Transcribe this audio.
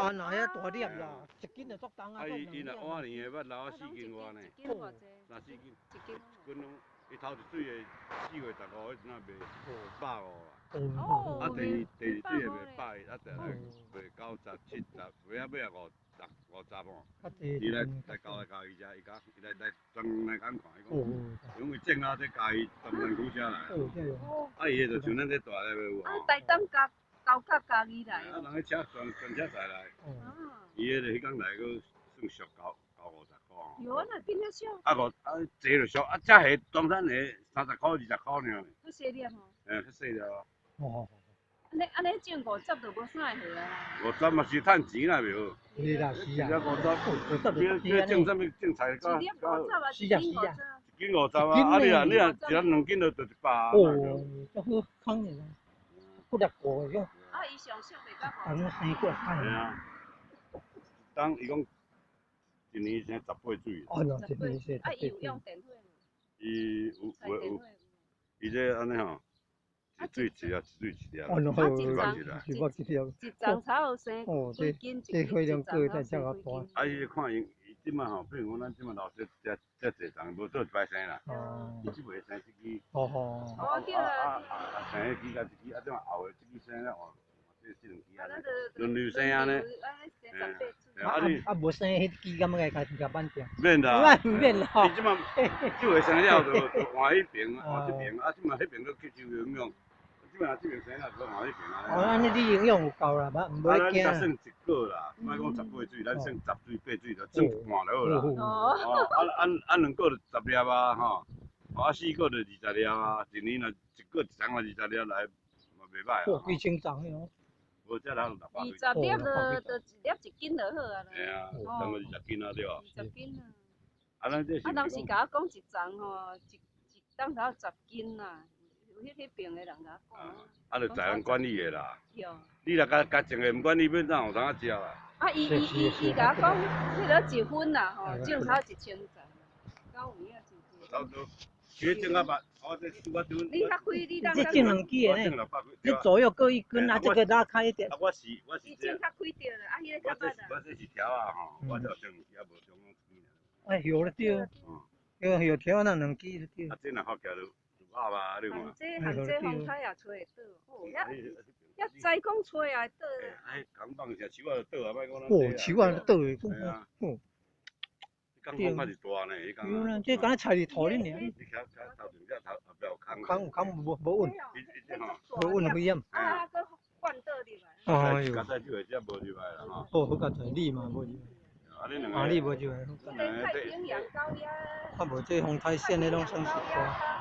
大啦，遐大粒啦，一斤就足重啊。啊，伊若晚年的捌老啊4斤外呢。一斤偌濟？三四斤。一斤。一斤攏，伊頭一水的4月15，彼陣仔賣150啊。哦。啊，第二水的賣百，啊，第二賣97十，尾仔尾仔五十吼。伊來交來嘉義遮，伊講伊來專來講看，伊講，因為種啊，這嘉義東南區遮來。啊，伊的就像咱這大粒的有吼。啊，台東加高甲嘉義來。啊，人彼車全車載來。伊彼個彼工來閣算俗九五十箍。有啊，若變遐俗。啊五啊，濟就俗，啊，遮下中產下30箍20箍爾。較細粒吼。嘿，較細粒。哦。按呢種五十就無啥會好啊。五十嘛是趁錢啦，袂好。是啦是啊。五十，你種啥物種菜？一粒五十啊，是啊是啊。一斤五十啊，啊你若一粒兩斤就100啊。哦，這好康的啦，骨力過種。啊，伊上俗袂到五十。生骨力。係啊。當伊講一年生18水。哦，一年生十八啊，伊有用電火無？伊有有有，伊這按呢吼。一水一粒，一水一粒，哦，啊，一叢一粒，一叢才有生幾斤，這火量過才這麼大。啊，伊看伊，伊這擺吼，比如講咱這擺老說遮濟叢無做一擺生啦。伊這擺生這支。哦吼。哦對啊。啊生彼支佮這支，啊這擺後的這支生了換這兩支啊，輪流生按呢。啊你啊無生彼支，敢欲共共挽掉？免啦。免啦。伊這擺這回生了就換彼爿，換這爿，啊這擺彼爿閣吸收營養。這邊這邊生了，就換彼爿啊。哦，按呢你營養有夠啦，無無愛驚。咱算一個啦，莫講18水，咱算10水8水就算一半就好啦。哦，啊啊啊兩個就十粒啊，吼，啊四個就20粒啊，一年若一個一叢若二十粒來，嘛袂歹啊。哦，幾千叢哦。無，這人六百幾。二十粒就一粒一斤就好啊。嘿啊，差不多二十斤啊，對無？20斤啊。啊，咱這是。啊，人是共我講一叢吼，一一冬頭十斤啊。有彼爿的人共我講。啊，就在人管理的啦。你若共共種的毋管理，欲哪有通食啦？啊，伊共我講，彼个一分啦吼，種頭1000叢，敢有影真濟。差不多，其實種較捌，我這我你較開，你這種兩支的呢？你左右各一根啊，這個拉開一點。啊，我是我是。伊種較開著啦，啊，彼個較捌啦。我這是條仔吼，我就種兩支，無種兩支。哎，葉了對。葉葉條仔兩支就對。啊，這若發起來就鴨啊，你看。這行這風颱也吹會倒，哦，遐遐知講吹也會倒。哎，扛棒是樹仔就倒啊，莫講咱。哦，樹仔就倒的，哦。彼工風較是大呢，彼工。對啦，這敢若菜佇土裡爾。你徛徛頭前，這頭後壁有空。空有空無無穩。無穩危險。啊，閣灌倒入來。哎呦。較早就會遮無入來啦吼。哦，好佳哉，你嘛無入來。啊，你兩個。啊，你無入來。太平洋高壓。啊，無這風颱線彼攏算是大。